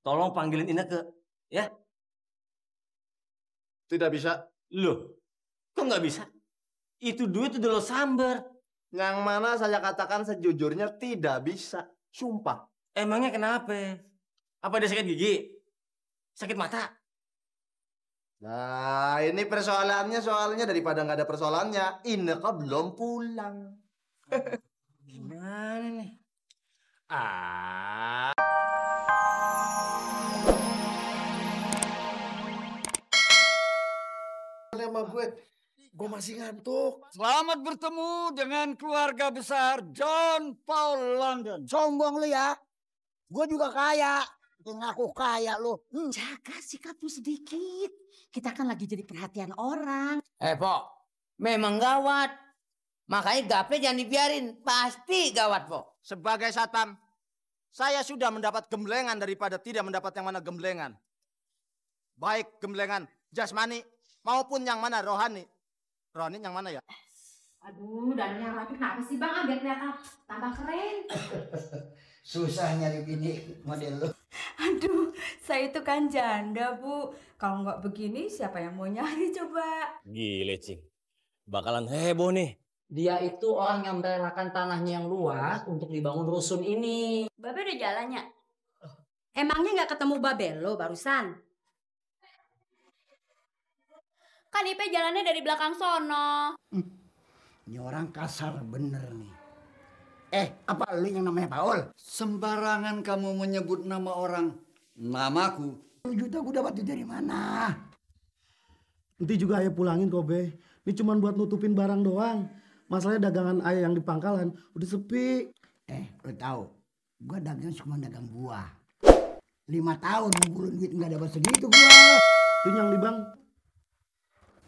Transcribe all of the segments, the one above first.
tolong panggilin Ineke, ya. Tidak bisa. Loh, kok nggak bisa? Itu duit udah lo sambar. Yang mana saya katakan sejujurnya tidak bisa. Sumpah. Emangnya kenapa? Apa dia sakit gigi? Sakit mata? Nah, ini persoalannya soalnya daripada nggak ada persoalannya. Ineke belum pulang. Gimana nih? Ah. Sama gue masih ngantuk. Selamat bertemu dengan keluarga besar John Paul London. Sombong lu ya. Gue juga kaya. Ngaku kaya lu. Jaga sikap lu sedikit. Kita kan lagi jadi perhatian orang. Pok, memang gawat. Makanya gape jangan dibiarin. Pasti gawat, Pok. Sebagai satpam, saya sudah mendapat gemblengan daripada tidak mendapat yang mana gemblengan. Baik gemblengan jasmani maupun yang mana rohani. Rohani yang mana ya? Aduh, dan yang rapi kenapa sih Bang? Biar kelihatan tambah keren. Susah nyari bini model lu. Aduh, saya itu kan janda, Bu. Kalau nggak begini, siapa yang mau nyari coba? Gile, Cing. Bakalan heboh nih. Dia itu orang yang merelakan tanahnya yang luas untuk dibangun rusun ini. Babe udah jalannya? Emangnya nggak ketemu Babe lo barusan? Kan Ipe jalannya dari belakang sono. Ini orang kasar bener nih. Apa lu yang namanya Paul? Sembarangan kamu menyebut nama orang. Namaku. 10 juta gue dapat dari mana? Nanti juga ayah pulangin kok, Be. Ini cuma buat nutupin barang doang. Masalahnya dagangan ayah yang di pangkalan udah sepi. Lu tahu, gue dagang cuma dagang buah. 5 tahun ngumpulin duit nggak dapat segitu gue. Itu yang di bank.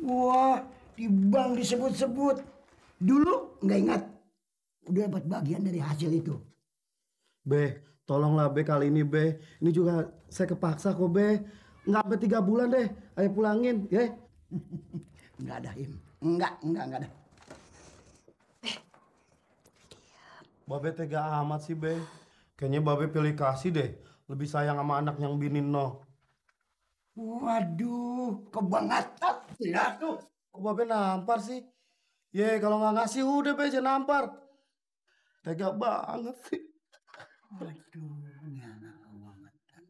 Wah, di bank disebut-sebut. Dulu nggak ingat. Udah dapat bagian dari hasil itu. Be, tolonglah Be kali ini, Be. Ini juga saya kepaksa kok, Be. Nggak sampai 3 bulan deh. Ayah pulangin, ya. Nggak ada, Im. Nggak ada. Babe tega amat sih, Be. Kayaknya Babe pilih kasih deh. Lebih sayang sama anak yang bini no. Waduh, kebangetan. Ya tuh. Kok Babe nampar sih? Ye, kalau nggak ngasih udah Be, jangan nampar. Tega banget sih. Waduh, ini anak kebangetan.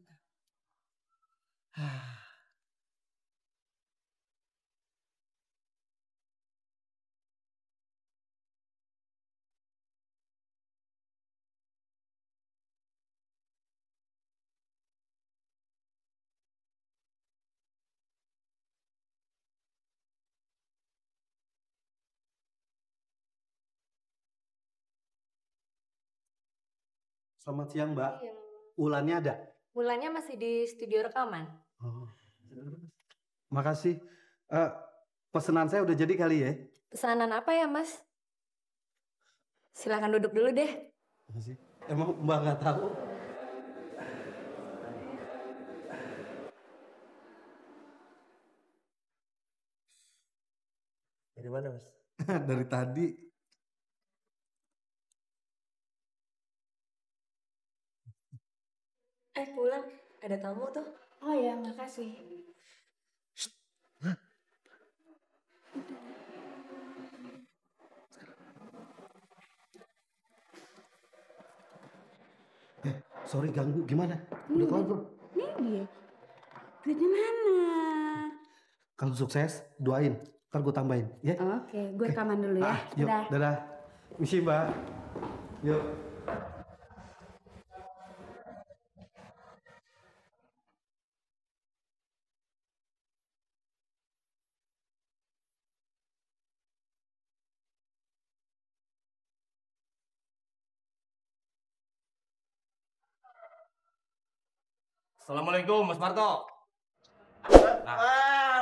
Selamat siang, Mbak. Iya. Ulannya ada? Bulannya masih di studio rekaman. Oh. Makasih. Pesanan saya udah jadi kali ya? Pesanan apa ya, Mas? Silakan duduk dulu deh. Makasih. Emang Mbak nggak tahu? Dari mana, Mas? Dari tadi. Pulang. Ada tamu tuh. Oh ya, makasih. Sorry ganggu, gimana? Udah kelar belum? Nih dia. Duitnya mana? Kalau sukses, doain. Ntar gue tambahin, ya? Oke, gue rekaman dulu ya. Yuk, dadah. Misi, Mbak. Yuk. Assalamualaikum, Mas Parto.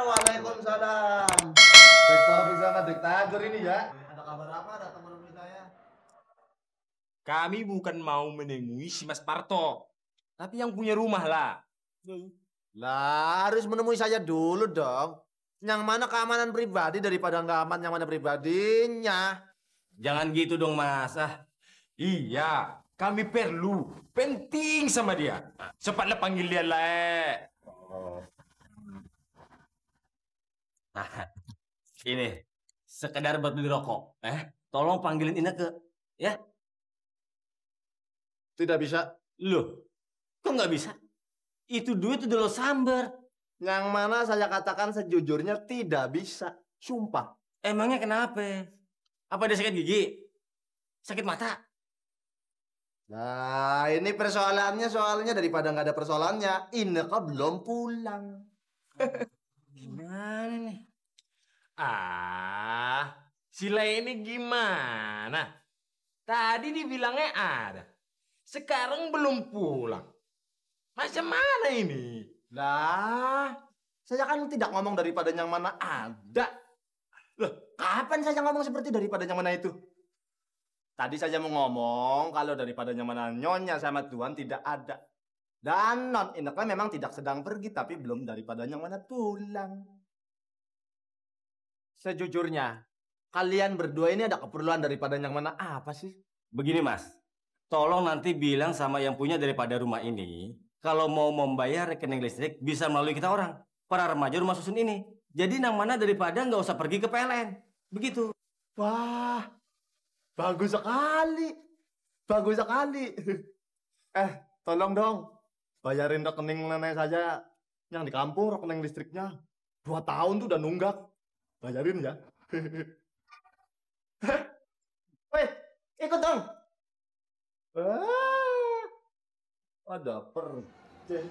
Waalaikumsalam. Dek bisa Dek Tager ini ya. Ada kabar apa datang menemui saya? Kami bukan mau menemui si Mas Parto, tapi yang punya rumah lah. Lah, harus menemui saya dulu dong. Yang mana keamanan pribadi daripada nggak aman yang mana pribadinya. Jangan gitu dong, Mas. Iya, Kami perlu, penting sama dia. Cepatlah panggil dia lah. Ini sekedar buat beli rokok. Tolong panggilin Ineke, ya? Tidak bisa. Loh, kok nggak bisa? Itu duit udah lo samber. Yang mana saya katakan sejujurnya tidak bisa. Sumpah. Emangnya kenapa? Apa dia sakit gigi? Sakit mata? Nah, ini persoalannya soalnya daripada nggak ada persoalannya. Ineke belum pulang. Gimana nih? Sila ini gimana? Tadi dibilangnya ada. Sekarang belum pulang. Macam mana ini? Lah, saya kan tidak ngomong daripada yang mana ada. Loh, kapan saya ngomong seperti daripada yang mana itu? Tadi saja mau ngomong kalau daripada yang mana Nyonya sama Tuan tidak ada. Dan Non Ineke memang tidak sedang pergi, tapi belum daripada yang mana pulang. Sejujurnya, kalian berdua ini ada keperluan daripada yang mana apa sih? Begini Mas, tolong nanti bilang sama yang punya daripada rumah ini, kalau mau membayar rekening listrik bisa melalui kita orang, para remaja rumah susun ini. Jadi yang mana daripada nggak usah pergi ke PLN, begitu. Wah, bagus sekali. Bagus sekali. Tolong dong, bayarin rekening nenek saja yang di kampung, rekening listriknya. 2 tahun tuh udah nunggak. Bayarin ya. Weh, ikut dong. Ada percaya.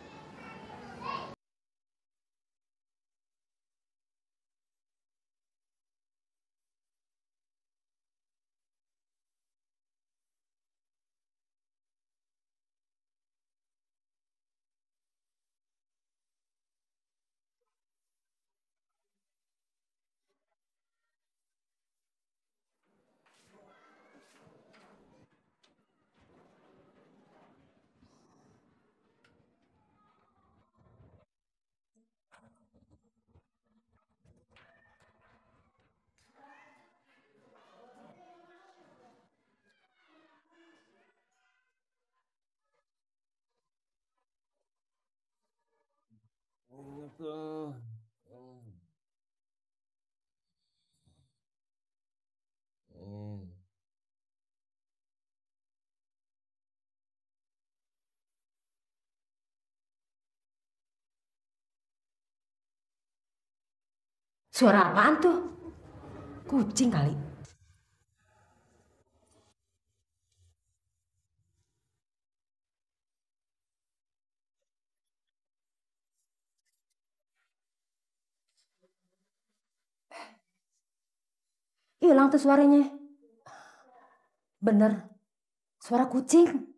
Suara apaan tuh? Kucing kali. Hilang tuh suaranya. Bener, suara kucing.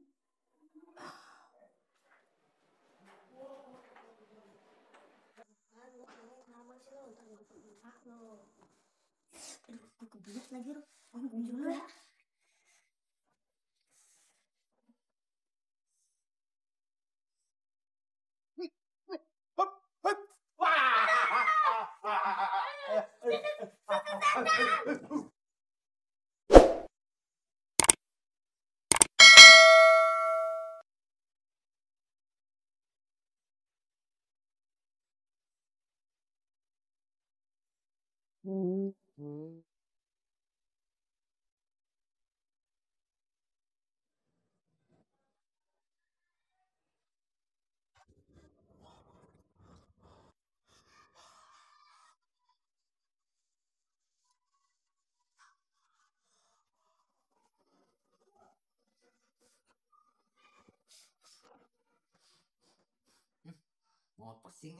Mau pusing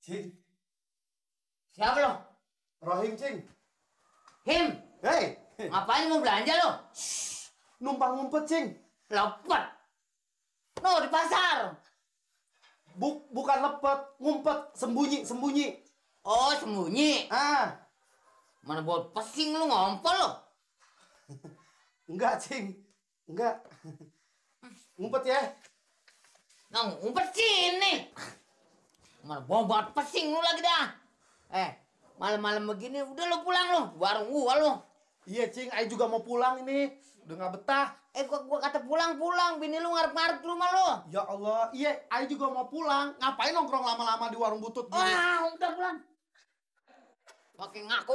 Cing. Siapa lo? Rohim, Cing. Him, Hei, ngapain mau belanja lo? numpang ngumpet, Cing. Lepet. No, di pasar. Bukan lepet, ngumpet, sembunyi. Oh, sembunyi. Mana buat pesing lu ngompol lo? Enggak, Cing. Enggak. Ngumpet ya. Nah, ngumpet sini. Mana buat pesing lu lagi dah. Malam-malam begini udah lo pulang lo, warung gua lo. Iya, Cing, Ai juga mau pulang ini. Udah nggak betah. Gua kata pulang, bini lu ngarep-ngarep ke rumah lo. Ya Allah, iya, Ai juga mau pulang. Ngapain nongkrong lama-lama di warung butut gini? Wah, udah pulang. Pakai ngaku.